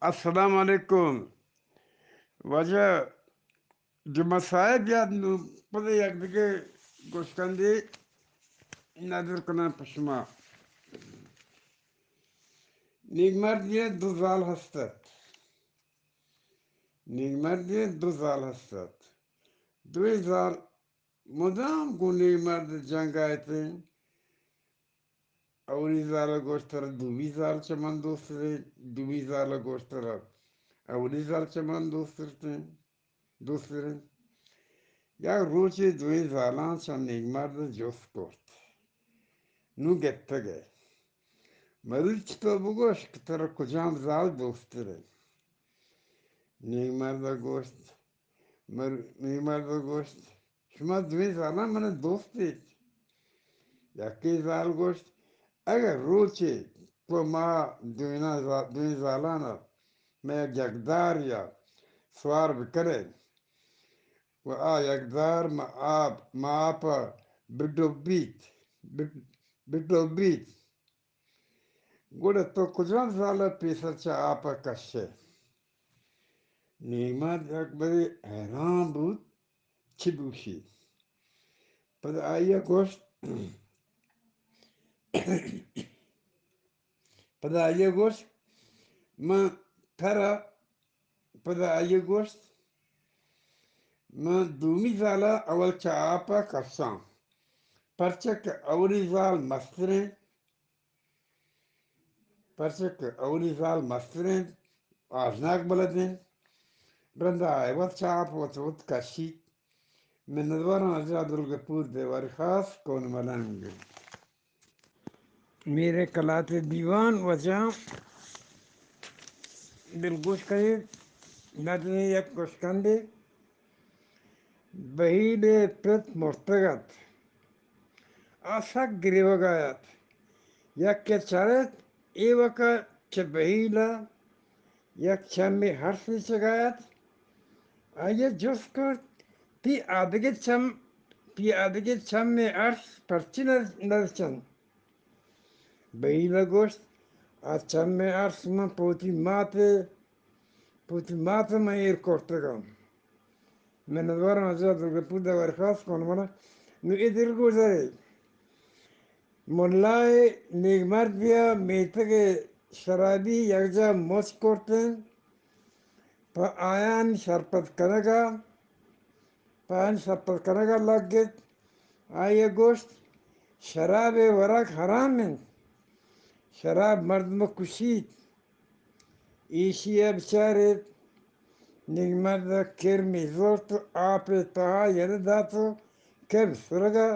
السلام علیکم۔ واجہ جمعہ صاحب، یاد نوں پدا یک دگہ گوشکندے ندر کناں پہ شما۔ نیکمردی ءَ دو زال ہست ات۔ نیکمردی ءَ دو زال ہست ات۔ دوئیں زال مدام گوں نیکمرد جنگ ءَ اتیں۔ اولی زال ءَ گوشت، ترا دومی زال چہ من دوستر انت۔ دومی زال ءَ گوشت، ترا اولی زال چہ من دوستر انت، دوستر انت۔ یک روچے دوئیں زالاں چہ نیکمرد ءَ جست کرت، نوں گپتگ ئے، مروچی تو بگوش کہ ترا کجام زال دوستر انت؟ نیکمرد ءَ گوشت، مر-، نیکمرد ءَ گوشت، شما دوئیں زالاں من دوست ایت۔ یکے زال گوشت، اگہ روچے تو ما دوئیناں زا-، دوئیں زالاں ءَ مئے یک یکدار یا سوار بکنئے و آ یکدار ما آپ، ما آپ ءَ بڈوبیت، بڈ-، بڈوبیت۔ گڑا تو کجام زال ءَ پیسر چہ آپ ءَ کش ئے؟ نیماد یک برے حیران بوت، چی بوشی؟ پدا آئی ءَ گوشت، پدا آئی ءَ گوشت، من ترا، پدا آئی ءَ گوشت، من دومی زال ءَ اول چہ آپ ءَ کشاں، پرچا کہ اولی زال مستر انت، پرچا کہ اولی زال مستر انت، آژناگ بلد انت، رندا آئی وت چہ آپ وت وت کشیت۔ منتواراں، واجہ عبدالغفور دیواری خاص، کون ملنگ۔ میر کلات دیوان، واجہ دلگوش کنید، ندنی یک گوشکندے۔ بہیل ءِ پت مرتگ ات۔ آ سک گریوگ ءَ ات۔ یکے چارت، ایوک ءَ چہ بہیل ءَ یک چمے ارس چگا ات۔ آئی ءَ جست کرت، تئی آدگہ چم، تئی آدگہ چمے ارس پرچی نہ، نہ چنت؟ بہیل ءَ گوشت، آ چمے ارس من پہ وتی مات ءَ، پہ وتی مات ءَ من ایر کرتگ آں۔ منتواراں، واجہ عبدالغفور دیواری خاص، کون ملنگ۔ نوں اے دلگوش ئے۔ ملا ءِ نیکمردی ءَ میتگ ءِ شرابی یکجاہ مچ کرت انت، پہ آیانی سرپد کنگ ءَ، پہ آیانی سرپد کنگ ءَ لگت۔ آئی ءَ گوشت، شراب ءِ ورگ حرام انت، شراب مردم ءَ کشیت۔ ایشی ءَ بچاریت، نیکمرد ءَ کرمے زرت و آپ ءِ تہا یلہ دات و کرم سرگ ءَ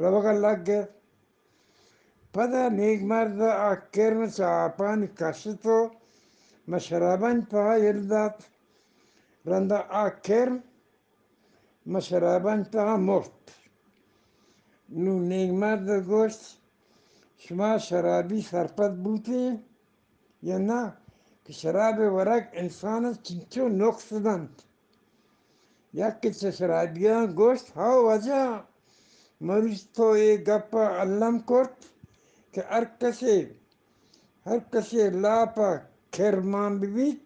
روگ ءَ لگت۔ پدا نیکمرد ءَ آ کرم چہ آپانی کشت و ماں شرابانی تہا یلہ دات۔ رندا آ کرم ماں شرابانی تہا مرت۔ نوں نیکمرد ءَ گوشت، شما شرابی سرپد بوتیں یا نہ کہ شراب ءِ ورگ انسان ءَ چنچو نقص دنت؟ یکے چہ شرابیاں گوشت، ہو واجہ، مروچی تو اے گپ ءَ الم کرت کہ ہر کسے، ہر کسے لاپ ءَ کرمان بہ بیت،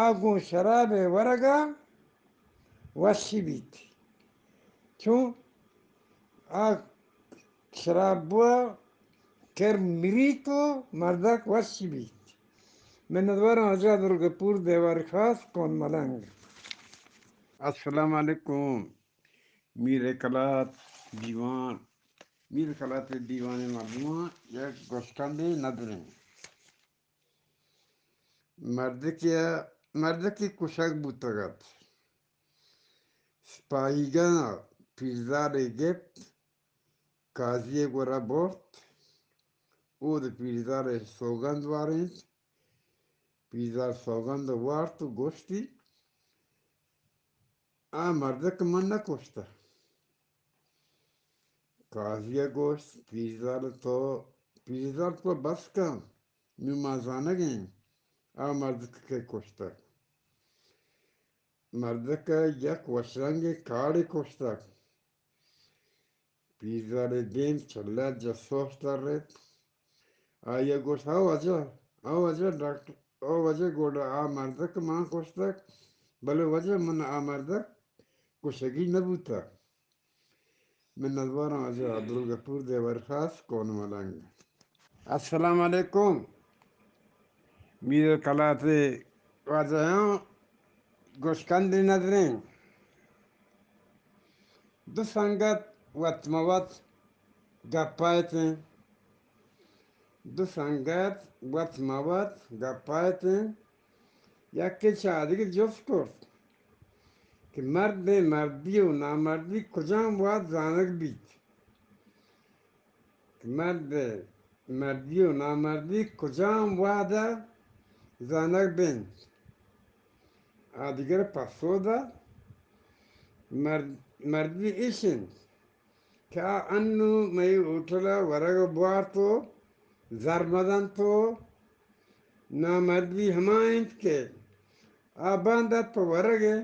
آ گوں شراب ءِ ورگ ءَ وش بیت۔ چون آ شراب بوا کر مریت و مردک وش بیت۔ منتواراں، واجہ عبدالغفور دیواری خاص، کون ملنگ۔ السلام علیکم۔ میر کلات دیوان، میر کلات دیوان مردمان یک گوشکندے ندریں۔ مردکے، مردکے کشگ بوتگ ات۔ سپاہیگاں پیرزالے گپت، قاضی ءِ گورا برت، اود پیرزال ءَ سوگند وارینت۔ پیرزال سوگند وارت و گوشتی، آ مردک من نہ کشتہ۔ قاضی ءَ گوشت، پیرزال تو، پیرزال تو بس کن، نوں ما زانگ ایں آ مردک کئے کشتگ۔ مردک ءَ یک وشرنگیں کاڑے کشتگ۔ پیرزال ءِ دیم چہ لج ءَ سوچ ترّت۔ آئی ءَ گوشت، ہو واجہ، او واجہ ڈاکٹر، او واجہ گوڈا آ مردک من کشتگ، بلے واجہ من آ مردک کشگی نہ بوتگ۔ من نزوراں واجہ عبدالغفور دیوار خاص کون ملنگ۔ السلام علیکم۔ میر کلات واجہاں، گوشکندی ندریں۔ دو سنگت وت مہ وت گپا اتیں۔ دو سنگت وت مہ وت گپا اتیں۔ یکے چہ آدگہ جست کرت کہ مرد بے مردی و نامردی کجام وہد زانگ بیت؟ کہ مرد بے مردی و نامردی کجام وہد زانگ بنت؟ آدگر پسو دات، مرد، مردی ایش انت کہ آ انو مئے ہوٹل ء ورگ ء بوارت و زر مدنت و نامردی ہما انت کہ آ باندات پہ ورگ ء،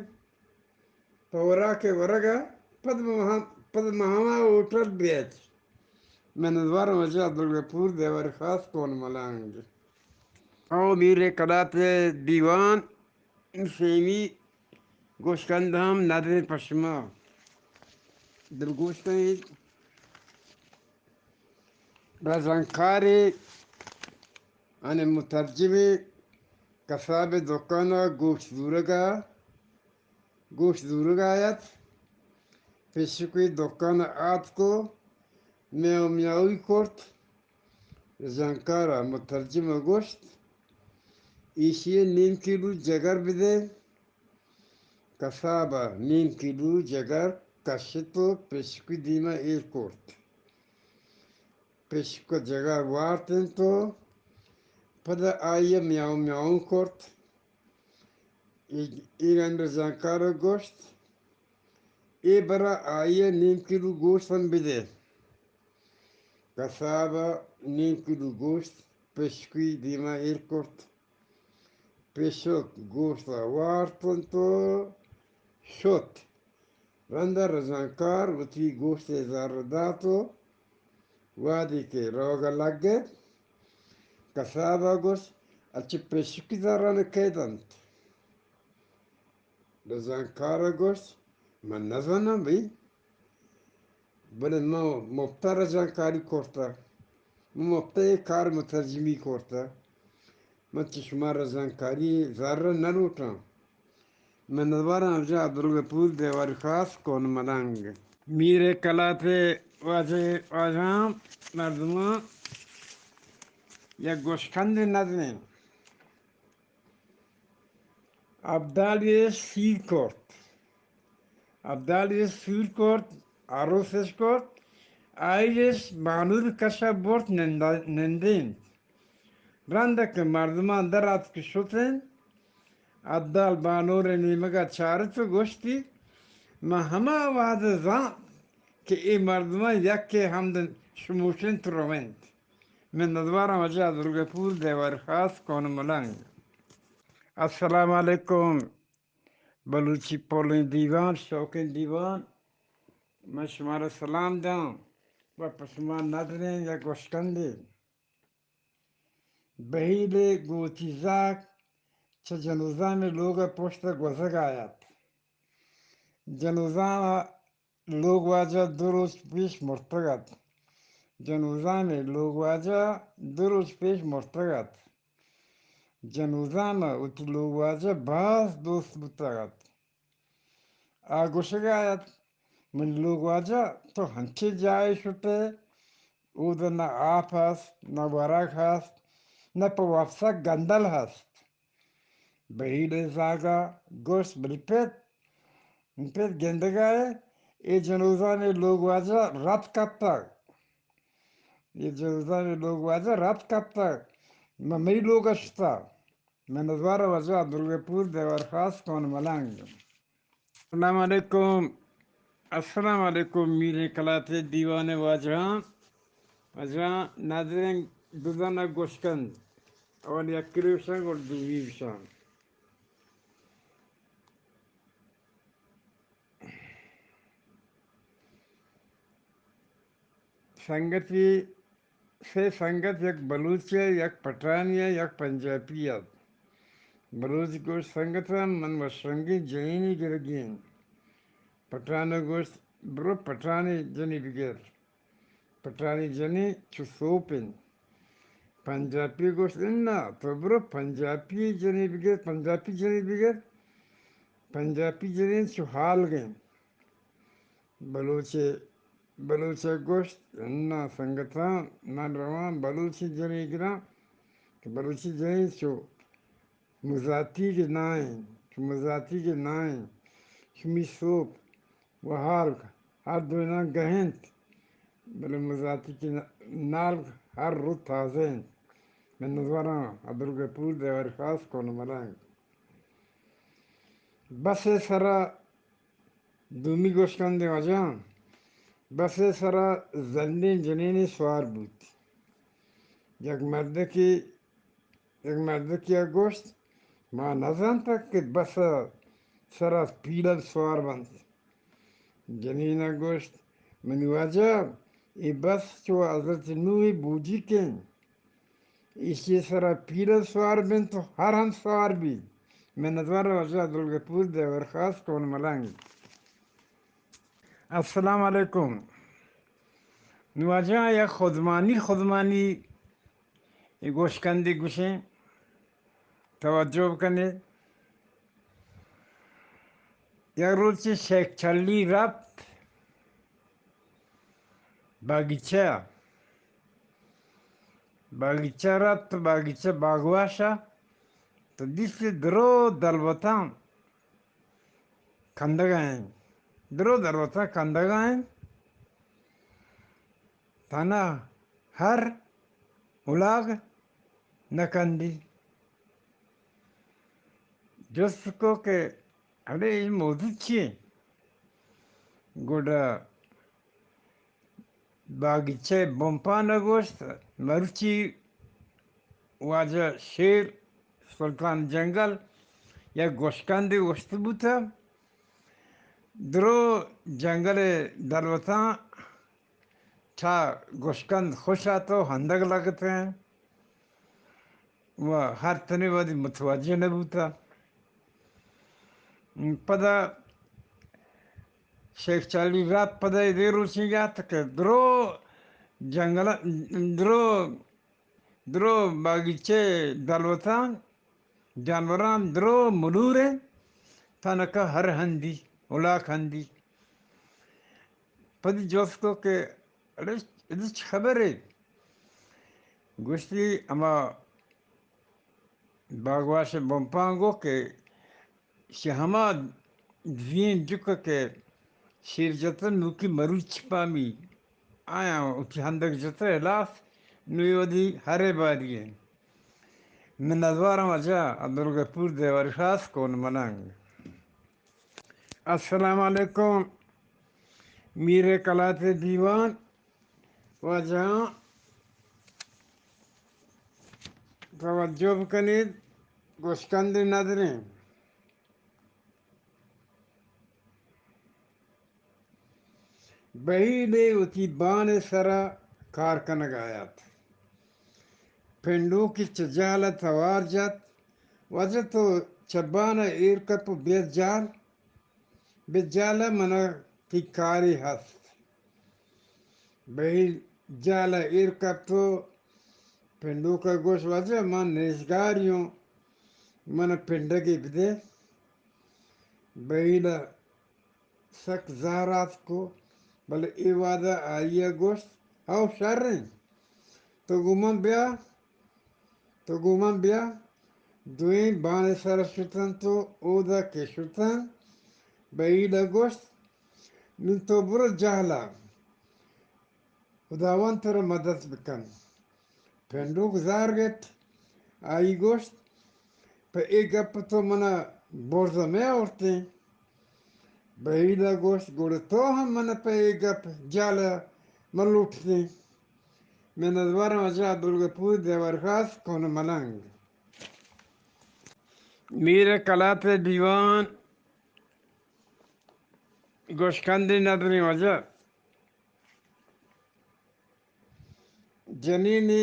پہ وراک ء ورگ ء پد مہ، پد مہ ہما ہوٹل بیت۔ من نزوراں واجہ عبدالغفور دیوار خاص کون ملنگ۔ او میر کلات دیوان، سیمی گوشکند ہم ندریں پہ شما۔ دلگوش کنید۔ رزانکارے انی مترجمے کسابے دکان ء گوشت زورگ ء، گوشت زورگ ء آیت۔ پیشکی دکان ء آتک و میاؤ میاؤی کرت۔ رزانکار ء مترجم ء گوشت، ایشی ء نیم کیلو جگر بدے۔ کساب ء نیم کیلو جگر کشت و پیشکی دیم ء ایر کرت۔ پیشک ء جگر وارت انت و پدا آئی ء میاؤ میاؤ کرت۔ اے، اے گنڈ رزانکار ء گوشت، اے برا آئی ء نیم کیلو گوشت ہم بدے۔ کساب ء نیم کیلو گوشت پیشکی دیم ء ایر کرت۔ پیشک گوشت ء وارت انت و شت۔ رند ء رزانکار وتی گوشت ء زر دات و وہدے کہ روگ ء لگت، کساب ء گوشت، اچ پیشکی زران کئے دنت؟ رزانکار ء گوشت، من نزاناں بھئی، بلے من مپت ء رزانکاری کرتہ، من مپت ء اے کار مترجمی کرتہ، من چہ شما رزانکاری زر نہ لوٹاں۔ من نزوراں واجہ عبدالغفور دیوار خاص کون ملنگ۔ میر کلات واجہ، واجہاں مردماں یک گوشکندے ندریں۔ ابدالی سیر کرت۔ ابدالی سیر کرت، عروسش کرت، آئیش بانور کشا برت نند، نندینت۔ رند کہ مردمان در آتک شتنت، ابدال بانور نیمگا چارت و گوشتی، من ہما وہد زانت کہ اے مردمان یکے ہمد شموشنت رونت۔ من نزوراں واجہ عبدالغفور دیوار خاص کون ملنگ۔ السلام علیکم۔ بلوچی پولیں دیوان، شوقیں دیوان، من شمارا سلام داں و پہ شما ندریں یک گوشکندے۔ بہیلے گوں وتی زاگ چہ جنوزامے لوگ ء پشت ء گوزگ ء آیت۔ جنوزام ء لوگ واجہ دو روچ پیش مرتگ ات۔ جنوزام ء لوگ واجہ دو روچ پیش مرتگ ات۔ جنوزام ء وتی لوگ واجہ باز دوست بوتگ ات۔ آ گوشگ ء ات، منی لوگ واجہ، تو ہنچیں جاہے شت ئے، اود ء نہ آپ ہست، نہ ورگ ہست، نہ پہ وپسگ گندل ہست۔ بہیل ء زاگ ء گوشت، بلے پت، پت گندگ ء ئے، اے جنوزام ء لوگ واجہ رد کپتگ۔ اے جنوزام ء لوگ واجہ رد کپتگ، مہ مئی لوگ ء شتگ۔ من نزوراں واجہ عبدالغفور دیوار خاص کون ملنگ۔ السلام علیکم۔ السلام علیکم میر کلات دیوان واجہاں۔ واجہاں نادرنگ دو دانہ گوشکند۔ اول یکی بشاں گڑا دومی بشاں۔ سنگتی سے سنگت، یک بلوچے، یک پٹھانے ءُ یک پنجابی ات۔ بلوچ گوشت، سنگتاں، من وشرنگیں جنینے گرگی آں۔ پٹھان ءَ گوشت، برو پٹھانے جنے بگر۔ پٹھانی جنین چو سوپ انت۔ پنجابی گوشت، اناں، تو برو پنجابی جنین بگر، پنجابی جنین بگر۔ پنجابی جنین چو ہالگ انت۔ بلوچے، بلوچے گوشت، اناں سنگتاں، من رواں بلوچی جنین گراں، کہ بلوچی جنین چو مزاتیگ نائیں، چو مزاتیگ نائیں، شمی سوپ و ہالگ ہر دوئیناں گہ انت، بلے مزاتیگ نالگ ہر روچ تازہ انت۔ من نزوراں عبدالغفور دیواری خاص کون ملنگ۔ بس ءِ سرا دومی گوشکندے واجہاں، بس ءِ سرا زنڈیں جنینے سوار بوت۔ یک مردکے یک مردکے ءَ گوشت، ما نزانتگ کہ بس ءِ سرا پیلن سوار بنت۔ جنین ءَ گوشت، منی واجہ، اے بس چو حضرت نوح ءِ بوجیک انت۔ ایشی ءِ سرا پیلن سوار بنت و ہر ہم سوار بیت۔ منتوار واجہ عبدالغفور دیوار خاص کون ملنگ۔ السلام علیکم۔ نوں واجہ یک خودمانی، خودمانی اے گوشکندے گوشیں، توجہ بکنیت۔ یک روچے شیخ چلی رپت باگیچہ، باگیچہ رپت، باگیچہ باگواشا تو دیست درو دلوتاں کندگا انت، درو دلوتاں کندگا انت۔ تھنا ہر الاگ نہ کندی۔ جست کو کہ اڑے اے موضوع چی انت؟ گڈا باگیچہ بمپان ءَ گوشت، مرچی واجہ شیر سلطان جنگل یک گوشکندے گوشت بوتہ، درو جنگل ءِ دلوتاں چہ گوشکند خوش آتو ہندگ لگتیں و ہر تنے وہدی متوجہ نہ بوتہ۔ پدا شیخ چالی رات پدا اے دے روچیں یات کہ درو جنگل، درو، درو باگیچے دلوتاں جانوراں درو ملوریں، تنکا ہر ہندی، الاک ہندی۔ پدی جست کو کہ اڑے، ادی چی خبرے؟ گوشتی، ہما باگواش بمپان گو کہ شہ ہما زین جک کہ شیر جتہ نوکی مروچی پامی، آیاں وتی ہندگ جتہ ہلاس، نوی ودی ہرے باری انت۔ من نزوراں واجہ عبدالغفور دیواری خاص کون ملنگ۔ السلام علیکم۔ میر کلات دیوان، واجہاں توجہ بکنیت، گوشکندے ندریں۔ بہیلے وتی بان ءِ سرا کار کنگ ءَ ات۔ پنڈوکی چہ جہل ءَ توار جت، واجہ تو چہ بان ءَ ایر کپ و بیا جہل، بہ جہل ءَ من ءَ تئی کارے ہست۔ بہیل جہل ءَ ایر کپت و پنڈوک ءَ گوشت، واجہ من نیزگاری اوں، من ءَ پنڈگے بدے۔ بہیل ءَ سک زہر آتک و بلے اے وہد ءَ آئی ءَ گوشت، ہئو شر انت، تو گوں من بیا، تو گوں من بیا۔ دوئیں بان ءِ سر ءَ شت انت و اودا کہ شت انت، بہیل ءَ گوشت، نوں تو برو جہل ءَ، ہداوند ترا مدد بکن۔ پنڈوک زہر گپت، آئی گوشت، پہ اے گپ تو من ءَ برز ءَ مہ آورتیں۔ بہیل ءَ گوشت، گڑا تو ہم من ءَ پہ اے گپ جہل ءَ مہ لوٹتیں۔ من نزوراں واجہ عبدالغفور دیوار خاص کون ملنگ۔ میر کلات دیوان، گوشکندے ندریں واجہ۔ جنینے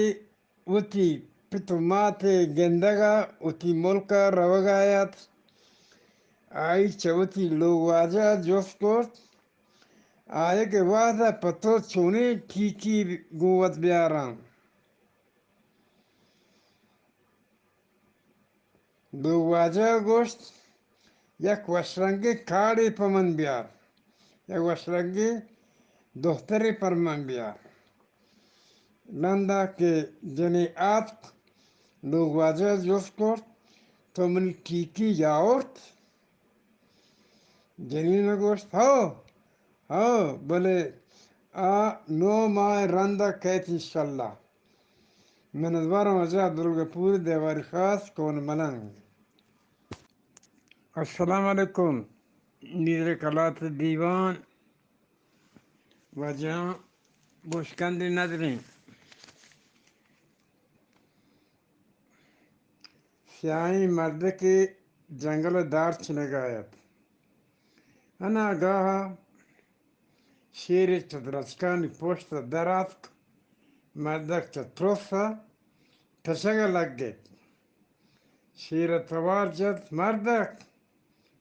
وتی پت و مات ء گندگ ء وتی ملک ء روگ ء ات۔ آئی چہ وتی لوگواجہ ء جست کرت، آیگ ء وہد ء پہ تو چونیں ٹیکی گوں وت بیاراں؟ لوگواجہ ء گوشت، یک وشرنگیں کارے پہ من بیار، یک وشرنگیں دخترے پر من بیار۔ رندا کہ جنین آتک، لوگواجہ ء جست کرت، تو منی ٹیکی یاورت؟ جنین ء گوشت، ہو، ہو، بلے آ نو ماہ رندا کیت انشاءاللہ۔ منتوارم واجہ عبدالغفور دیواری خاص کون ملنگ۔ السلام علیکم۔ میر کلات دیوان، واجہ گوشکندے ندریں۔ سیاہیں مردکے جنگل ء دار چنگا ات۔ اناگاہ ء شیرے چہ درچکانی پشت ء در آتک۔ مردک چہ ترس ء تچگ ء لگت۔ شیر ء توار جت، مردک!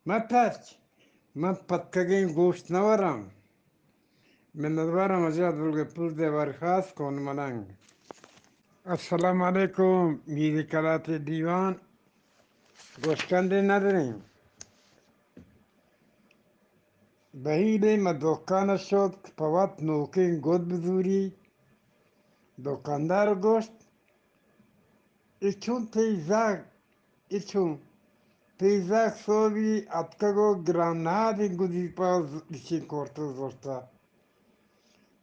مہ ترچ، من پتکگیں گوشت نہ وراں۔ منتوارم واجہ عبدالغفور دیواری خاص کون ملنگ۔ السلام علیکم، میر کلات دیوان، گوشکندے ندریں۔ بہیلے مہ دکان ء شت کہ پہ وت نوکیں گد بزوری۔ دکاندار گوشت، اے چون تئی زاگ، اے چون تئی زاگ سوبی اتکگ و گران نہادیں گدی پہ گچین کرت و زرتہ۔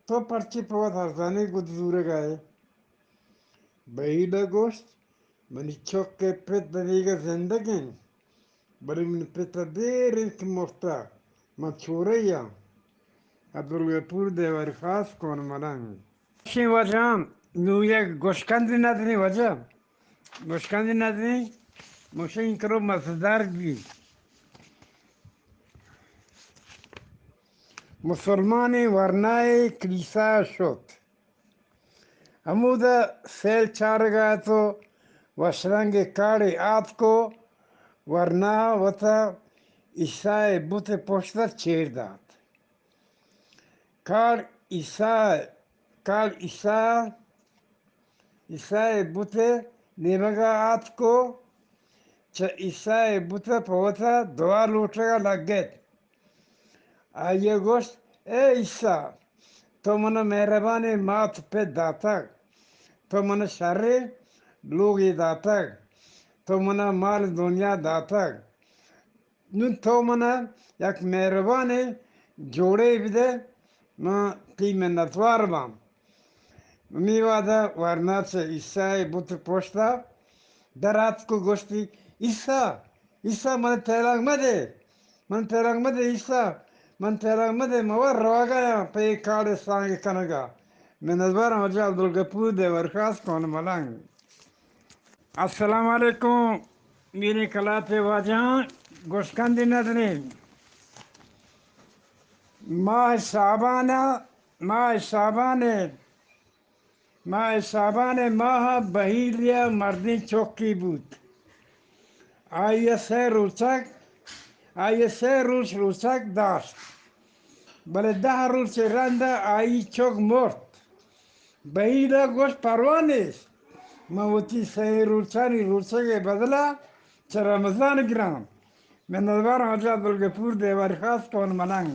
تو پرچے پہ وت ارزانیں گد زورگا ئے؟ بہیل ء گوشت، منی چک ء پت دنیگا زندگ انت، بلے منی پت ء دیر انت کہ مرتہ، من چورہ آں۔ عبدالغفور دیواری خاص کون ملنگ۔ شی واجہ، نوں یک گوشکندے ندریں واجہ، گوشکندے ندریں، مشین کرو مزدار بی۔ مسلمانیں ورنائے کلیسا شت۔ ہمودا سیل چارگا ات و وشرنگے کاڑے آتک و ورنا وتا عیسیٰ ء بت ء پشت ء چیر دات۔ کاڑ عیسیٰ، کاڑ عیسیٰ، عیسیٰ ء بت ء نیمگا آتک و چہ عیسیٰ ء بت ء پہ وتا دعا لوٹگا لگت۔ آئی ء گوشت، اے عیسیٰ، تو منا مہربانیں مات پت داتگ، تو منا شریں لوگے داتگ، تو منا مال دنیا داتگ، نوں تو منا یک مہربانیں جوڑے بدے، من تئی منتوار باں۔ ہمے وہدا ورنا چہ عیسیٰ ء بت پشتا در آتک و گوشتی، عیسیٰ، عیسیٰ، من تیلانک مدے، من تیلانک مدے عیسیٰ، من تیلانک مدے، من وت روگا آں پہ اے کاڑ ء سانگ کنگا۔ منتوار آں واجہ عبدالغفور دیواری خاص کون ملنگ۔ السلام علیکم، میریں کلات ء واجہاں، گوشکندے ندریں۔ ماہ شعبان ء، ماہ شعبان ء، ماہ شعبان ء ماہ ء بہیلے ء مردیں چکے بوت۔ آئی ء سئے روچگ، آئی ء سئے روچ روچگ داشت، بلے دہ روچ ء رند ء آئی چک مرت۔ بہیل ء گوشت، پرواہ نیست، من وتی سئے روچانی روچگ ء بدل ء چہ رمضان گراں۔ منتوار آں واجہ عبدالغفور دیواری خاص کون ملنگ۔